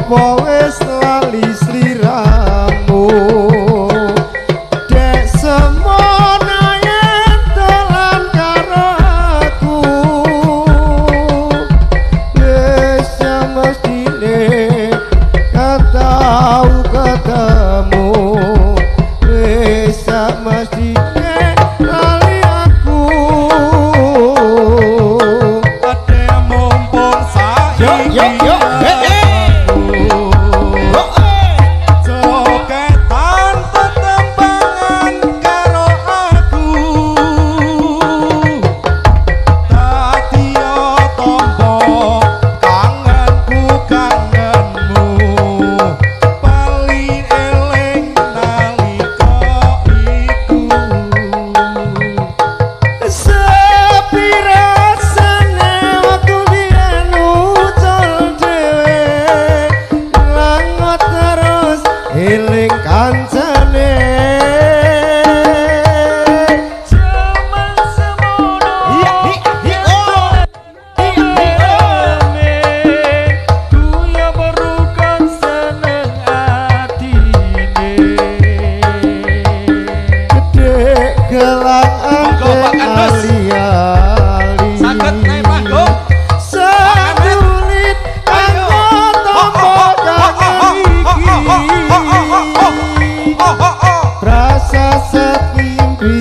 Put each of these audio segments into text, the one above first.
Apa wis lali sliramu? Dek semono yen dolan karo aku, wis semestine tau ketemu, wis semestine lali aku. Ade mumpung saiki Yo yo yo, eh eh. Oh, eh. Jogetan tetempangan karo aku, dadi tombo kangenku kangenmu, bali eling nalika iku. Sepi rasane waktu biyen ucul dhewe, langot terus eling kancane. Jaman semono Iya, iya, oh. Iya, rame, guya berukon seneng atine. Gede gelang Monggo, Pak Kandus. Ali-ali. Saged naik panggung. Setulit Ayo. kanggo tombo kangen iki. Oh, oh, oh. Rasa semimpi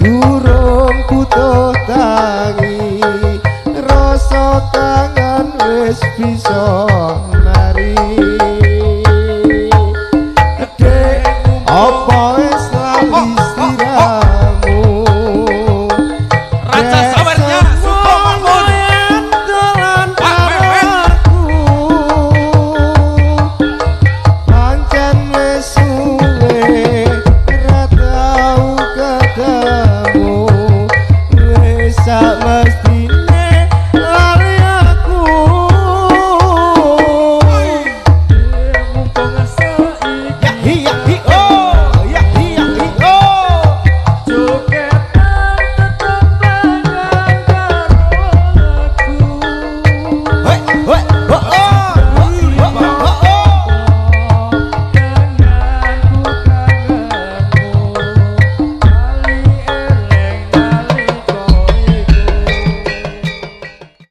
durung butuh tangi, rasa kangen wis bisa